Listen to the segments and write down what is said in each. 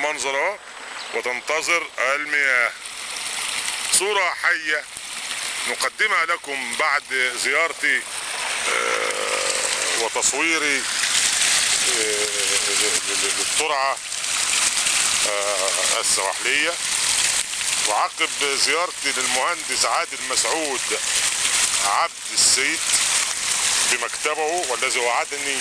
منظر اهو، وتنتظر المياه. صورة حية نقدمها لكم بعد زيارتي وتصويري للترعة السواحلية، وعقب زيارتي للمهندس عادل مسعود عبد السيد بمكتبه، والذي وعدني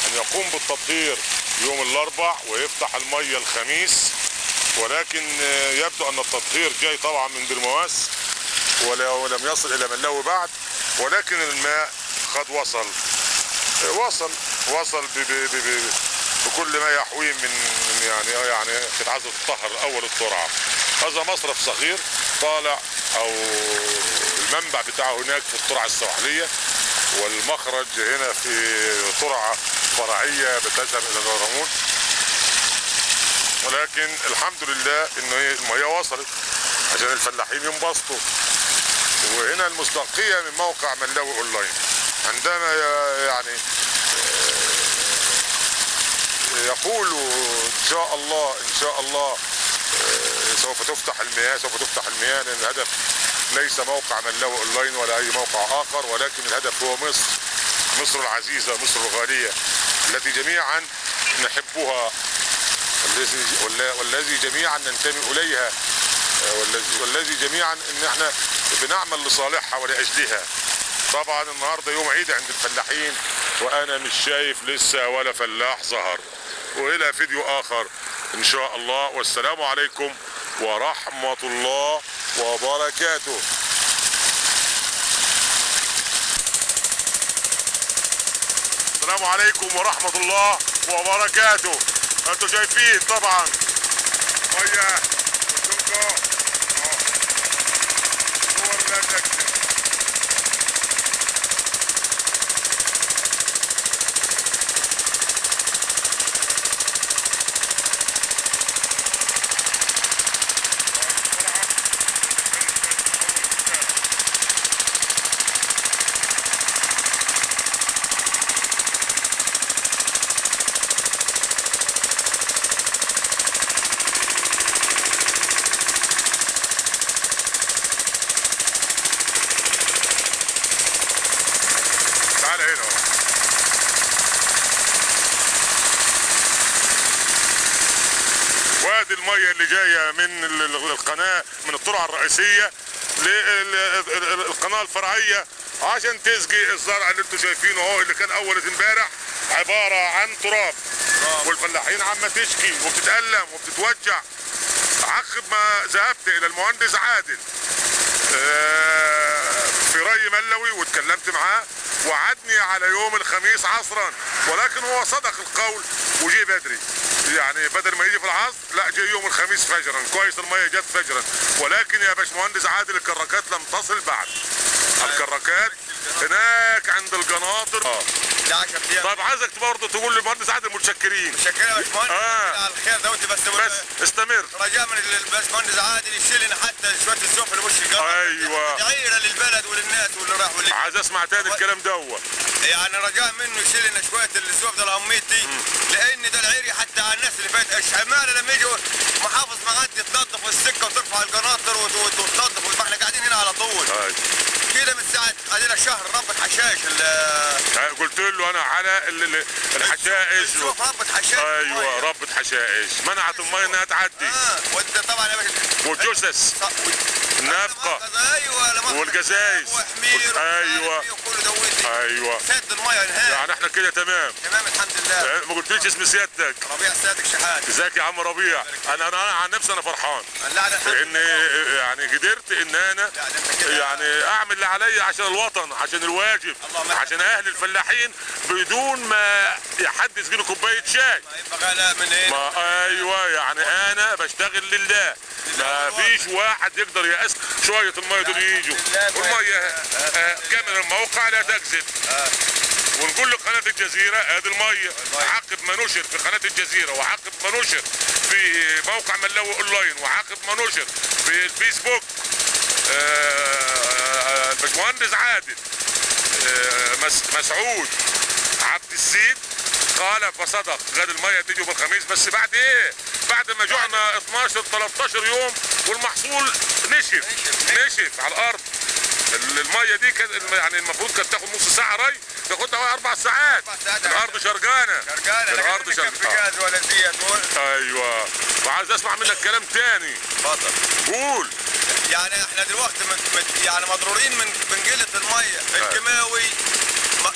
أن يقوم بالتطهير يوم الأربع ويفتح المية الخميس، ولكن يبدو أن التطهير جاي طبعا من درمواس ولم يصل إلى ملاوي بعد، ولكن الماء قد وصل وصل وصل بكل ما يحويه من يعني كانت عايزه تطهر اول الترعه. هذا مصرف صغير طالع او المنبع بتاعه هناك في الترعه السواحليه، والمخرج هنا في ترعه فرعية بتذهب الى الرمون، ولكن الحمد لله انه المية وصلت عشان الفلاحين ينبسطوا. وهنا المصداقية من موقع ملاوي اونلاين، عندما يعني يقولوا ان شاء الله ان شاء الله سوف تفتح المياه، سوف تفتح المياه، لان الهدف ليس موقع ملاوي اونلاين ولا اي موقع اخر، ولكن الهدف هو مصر، مصر العزيزة، مصر الغالية التي جميعا نحبها، والذي جميعا ننتمي اليها، والذي جميعا ان احنا بنعمل لصالحها ولاجلها. طبعا النهارده يوم عيد عند الفلاحين، وانا مش شايف لسه ولا فلاح ظهر. والى فيديو اخر ان شاء الله، والسلام عليكم ورحمة الله وبركاته. السلام عليكم ورحمة الله وبركاته. انتوا شايفين طبعا مية قدامكم، صور لا تكذب. وادي المية اللي جاية من القناة، من الترعه الرئيسية للقناة الفرعية عشان تسقي الزرع اللي انتم شايفينه اهو، اللي كان اول امبارح عبارة عن تراب، والفلاحين عم تشكي وبتتألم وبتتوجع. عقب ما ذهبت الى المهندس عادل في ري ملوي واتكلمت معاه، وعدني على يوم الخميس عصرا، ولكن هو صدق القول وجي بدري، يعني بدل ما يجي في العصر لا جه يوم الخميس فجرا. كويس المية جت فجرا، ولكن يا باشمهندس عادل الكراكات لم تصل بعد. الكراكات هناك عند القناطر. طيب عايزك برضه تقول للمهندس عادل متشكرين. متشكرين يا باشمهندس على الخير دوت، بس استمر. رجاء من الباشمهندس عادل يشيل لنا حتى شوية السوف اللي وش القناطر. ايوه، دعيره للبلد وللناس واللي راح واللي. عايز اسمع تاني الكلام دوت. يعني رجاء منه يشيل لنا شوية السوف ده القميط دي، لان ده العيري حتى على الناس اللي فاتت. الشماله لما يجوا محافظ معدي تنظف السكة وترفع القناطر وتنظف، ما احنا قاعدين هنا على طول. كده من ساعة ادينا شهر ربط حشائش. قلت له انا على الحشائش، ربط حشائش. ايوه ربط حشائش، منعت المية انها تعدي. وانت طبعا يا باشا والجثث النافقه، ايوه، والجزايز، ايوه ايوه، سد المية نهائي. يعني احنا كده تمام تمام الحمد لله. ما قلتليش اسم سيادتك. ربيع سيادك شحات. ازيك يا عم ربيع؟ انا عن نفسي انا فرحان لان يعني قدرت ان انا يعني اعمل اللي عليا عشان الوطن، عشان الواجب، عشان اهل الفلاحين، بدون ما حد يسجله كوباية شاي. ما ايوه، يعني انا بشتغل لله، ما فيش واحد يقدر يأس. شوية المية دول يجوا، والمية كاميرا الموقع لا تكذب. ونقول لقناه الجزيرة ادي المية. عقب ما نشر في قناة الجزيرة، وعقب ما نشر في موقع ملاوي اونلاين، وعقب ما نشر في الفيسبوك، الباشمهندس عادل مسعود عبد السيد قال فصدق، غاد المية تيجي يوم الخميس، بس بعد ايه؟ بعد ما جوعنا 12 13 يوم والمحصول نشف نشف على الارض. المية دي كانت يعني المفروض كانت تاخد نص ساعة ري، تاخدها 4 ساعات. الارض شرقانه، الارض شرقانه. ولا زيت. ايوه، وعايز اسمع منك كلام تاني. اتفضل. قول. يعني احنا دلوقتي يعني مضرورين من قلة المية، الكيماوي ما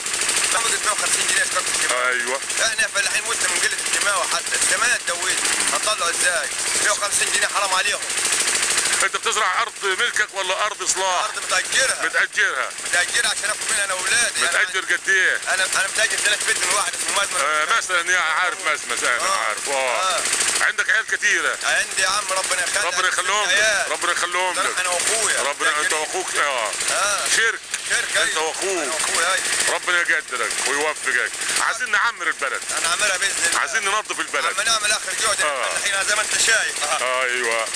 150 جنيه شكاره الكيماوي. ايوه. احنا فلاحين متنا من قلة الكيماوي، حتى السماد دويت هنطلعه ازاي؟ 150 جنيه حرام عليهم. انت بتزرع ارض ملكك ولا ارض اصلاح؟ ارض متاجرها. متاجرها. متاجرها عشان اكل منها انا واولادي. متاجر قد ايه؟ انا متاجر 3 فدن من واحد اسمه مزمز. مثلا يعني عارف مزمز، انا عارف. عندك عيال كتيرة؟ عندي يا عم، ربنا يخليك. ربنا يخليهم لك، ربنا يخليهم لك. انا واخويا. ربنا انت واخوك. شرك. شركة. انت واخوك. انا واخويا. ايوه. ربنا يقدرك ويوفقك. عايزين نعمر البلد. هنعمرها باذن الله. عايزين ننظف البلد. عم نعمل اخر جهد الحين زي ما انت شايف. ايوه.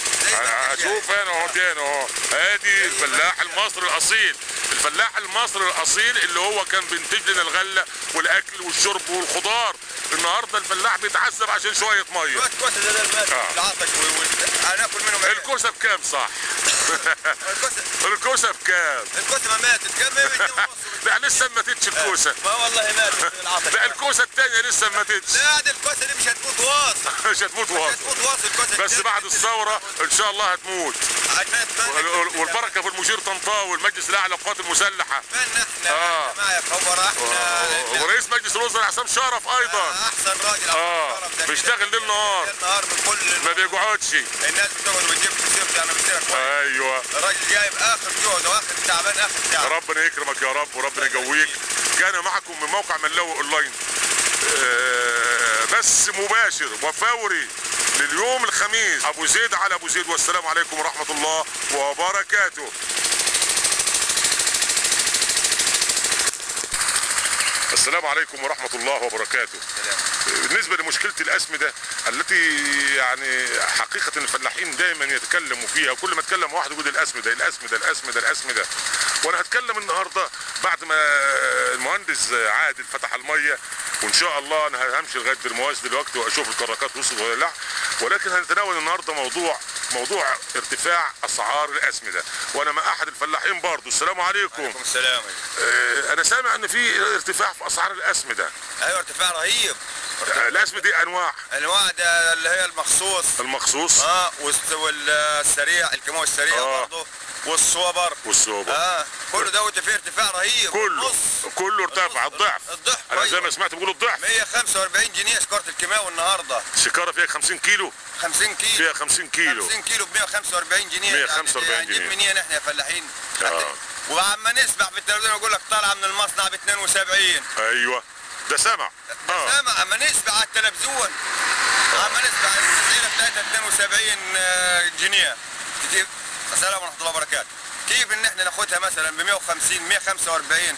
اشوف انا اهو تاني اهو، ادي الفلاح المصري الاصيل، الفلاح المصري الاصيل اللي هو كان بينتج لنا الغلة والاكل والشرب والخضار. النهارده الفلاح بيتعذب عشان شوية مية. شوية كوسة زي المال العطش هناكل منهم. الكوسه بكام صح؟ الكوسه بكام؟ الكوسه ما ماتت، كام؟ 2.5. لا لسه ما ماتتش الكوسه. ما والله ماتت العطش. لا الكوسه الثانية لسه ما ماتتش. لا دي الكوسه دي مش هتموت واصل. مش هتموت واصل. مش هتموت واصل الكوسه. بس بعد الثورة ان شاء الله هتموت. والبركة في المشير طنطاوي المجلس الاعلى للقوات المسلحة. احنا يا خبر احنا. ورئيس مجلس الوزراء عصام شرف ايضا. احسن راجل. بيشتغل ليل نهار. ليل نهار بكل. ما بيقعدش. الناس بتقعد وتجيب في سيرتي انا بسيرك. ايوه. الراجل جايب اخر جهد واخر تعبان اخر تعب. ربنا يكرمك يا رب وربنا يقويك. كان معكم من موقع ملاوي اونلاين بس مباشر وفوري لليوم الخميس، ابو زيد على ابو زيد، والسلام عليكم ورحمة الله وبركاته. السلام عليكم ورحمة الله وبركاته. بالنسبة لمشكلة الأسمدة التي يعني حقيقة الفلاحين دايما يتكلموا فيها، كل ما اتكلم واحد يقول الأسمدة الأسمدة الأسمدة الأسمدة. وأنا هتكلم النهاردة بعد ما المهندس عادل فتح المية، وإن شاء الله أنا همشي لغاية درمواس دلوقتي وأشوف الكراكات وصلت ولا لا، ولكن هنتناول النهاردة موضوع ارتفاع أسعار الأسمدة، وأنا مع أحد الفلاحين برضه. السلام عليكم. وعليكم السلام. أنا سامع إن في ارتفاع في أسعار الأسمدة. أيوه ارتفاع رهيب. الأسمدة دي أنواع. أنواع ده اللي هي المخصوص. المخصوص. والسريع، الكيماوي السريع برضه، والسوبر. والسوبر. كله دوت فيه ارتفاع رهيب. كله نص. كله ارتفع الضعف. الضعف. أنا زي ما سمعت بيقولوا الضعف. 145 جنيه شكارة الكيماوي النهارده. شكارة فيها 50 كيلو. 50 كيلو. فيها 50 كيلو. 50 كيلو ب 145 جنيه. 145 جنيه. نجيب منين احنا يا فلاحين؟ وعما نسمع في التلفزيون يقول لك طالعه من المصنع ب 72. ايوه ده سمع. ده سمع. اما نسمع على التلفزيون، اما نسمع التسعيره بتاعتها 72 جنيه. السلام ورحمة الله وبركاته. كيف ان احنا ناخدها مثلا ب 150 145؟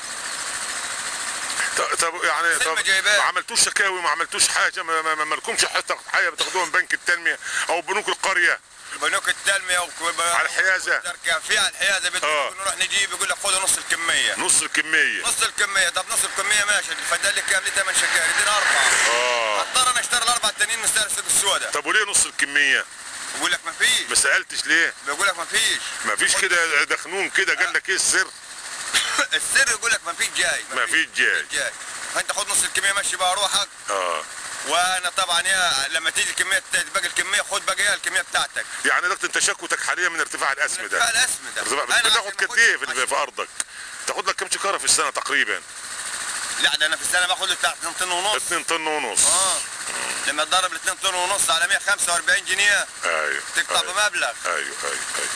طب يعني طب ما عملتوش شكاوي، ما عملتوش حاجة، ما لكمش حتى حاجة بتاخدوها من بنك التنمية او بنوك القرية؟ بنوك التنمية على الحيازه. في على الحيازه نروح نجيب يقول لك خذوا نص الكمية. نص الكمية. نص الكمية. طب نص الكمية ماشي، الفدان لك كام؟ لي 8 شكاري، ادينا 4. اضطر انا اشتري الاربعة التانيين من سعر السوق السوداء. طب وليه نص الكمية؟ بيقول لك ما فيش. ما سالتش ليه؟ بيقول لك ما فيش. ما فيش كده دخنون كده قال لك ايه السر؟ السر يقول لك ما فيش جاي. ما فيش جاي. فانت خد نص الكمية مشي بقى روحك. وانا طبعا يا لما تيجي الكمية باقي الكمية خد باقي الكمية بتاعتك. يعني دلوقتي انت شكوتك حاليا من ارتفاع الاسمده. ارتفاع الاسمده. بتاخد قد ايه في ارضك؟ تاخد لك كم شكاره في السنة تقريبا؟ لا ده انا في السنة باخد بتاع 2 طن ونص. 2 طن ونص. لما تضرب 2 طن ونص على 145 جنيه. ايوه. تقطع بمبلغ. ايوه ايوه ايوه.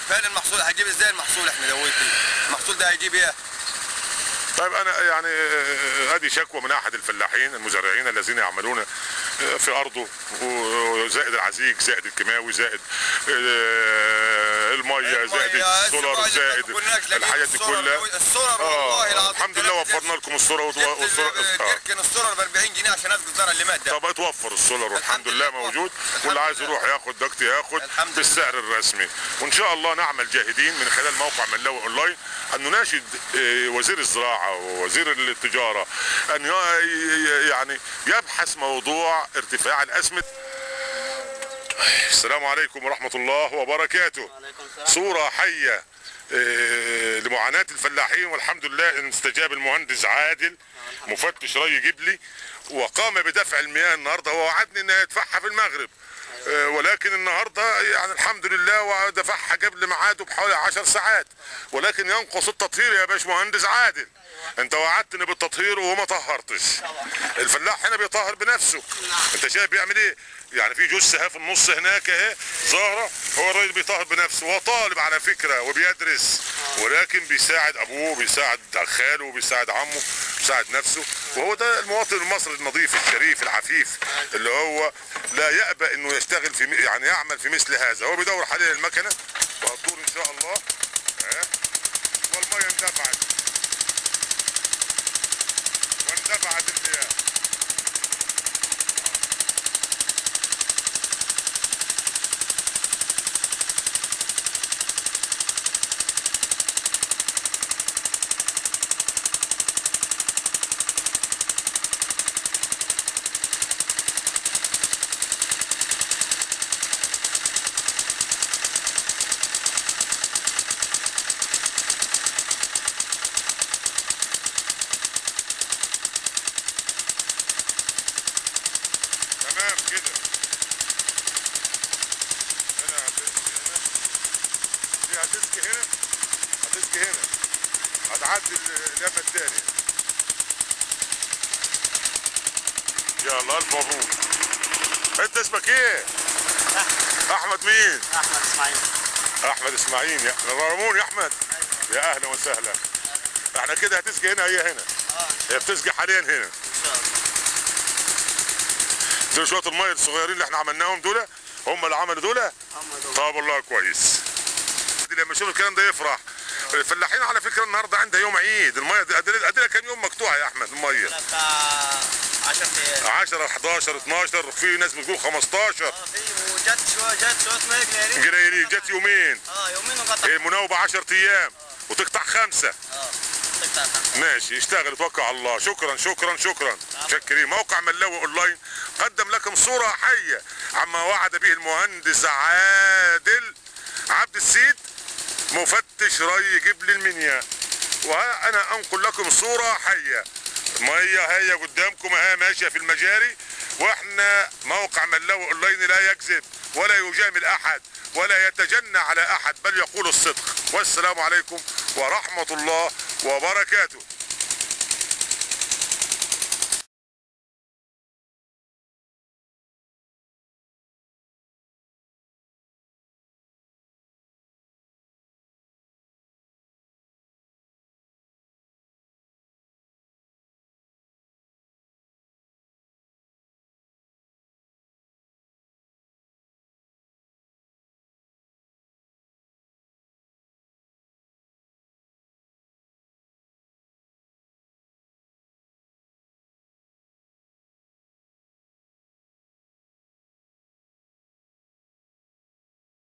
فين المحصول؟ هجيب ازاي المحصول احنا دويتي؟ المحصول ده هيجيب ايه؟ طيب انا يعني هذه شكوى من احد الفلاحين المزارعين الذين يعملون في ارضه، وزائد العزيق، زائد الكيماوي، زائد المية، زائد السولار، زائد الحاجات دي كلها. السولار والله العظيم الحمد لله وفرنا لكم السولار. تركن السولار ب 40 جنيه عشان اسقي الزرع اللي مات ده. طب اتوفر السولار والحمد لله موجود، واللي عايز يروح ياخد دلوقتي ياخد بالسعر الرسمي. وان شاء الله نعمل جاهدين من خلال موقع ملاوي اونلاين ان نناشد وزير الزراعة ووزير التجارة ان يعني يبحث موضوع ارتفاع الاسمده. السلام عليكم ورحمة الله وبركاته. صورة حية لمعاناة الفلاحين، والحمد لله ان استجاب المهندس عادل مفتش ري جبلي وقام بدفع المياه النهارده. هو وعدني انه يدفعها في المغرب، ولكن النهارده يعني الحمد لله ودفعها قبل ميعاده بحوالي 10 ساعات، ولكن ينقص التطهير يا باشمهندس عادل. انت وعدتني بالتطهير وما طهرتش. الفلاح هنا بيطهر بنفسه. انت شايف بيعمل ايه؟ يعني في جثة في النص هناك اهي ظاهره، هو الراجل بيطهر بنفسه، هو طالب على فكرة وبيدرس، ولكن بيساعد ابوه، بيساعد خاله، بيساعد عمه، بيساعد نفسه. وهو ده المواطن المصري النظيف الشريف العفيف اللي هو لا يأبى انه يشتغل في يعني يعمل في مثل هذا. هو بيدور حاليا المكنه وهتدور ان شاء الله، والمية اندفعت، واندفعت المياه. تمام كده. هنا هتمشي، هنا دي هتسكي، هنا هتسكي، هنا هتعدي اليمه التانية. يلا الف مبروك. انت اسمك ايه؟ احمد. مين؟ احمد اسماعيل. احمد اسماعيل يا رمون يا احمد. أيوة. يا اهلا وسهلا. احنا كده هتسقي هنا، هي هنا. هي بتسقي حاليا هنا. ان شاء الله. دول شوية المية الصغيرين اللي احنا عملناهم دول، هم اللي عملوا دول؟ هم دول. طب والله كويس. لما يشوف الكلام ده يفرح. الفلاحين على فكرة النهارده عندها يوم عيد، المية دي اديلها كام يوم مقطوعة يا احمد المية؟ بتاع 10 ايام. 10 11 12، في ناس بتقول 15. في وجت شوية، جت شوية مية قليلين. قليلين، جت يومين. يومين وقطع. المناوبه 10 ايام وتقطع 5. ماشي، اشتغل، توكل على الله. شكرا شكرا شكرا. متشكرين. موقع ملاوي اونلاين قدم لكم صورة حية عما وعد به المهندس عادل عبد السيد مفتش ري جبل المنيا، وانا انقل لكم صورة حية. مية هي قدامكم اهي ماشية في المجاري، واحنا موقع ملاوي اونلاين لا يكذب ولا يجامل احد ولا يتجنى على احد، بل يقول الصدق. والسلام عليكم ورحمة الله وبركاته.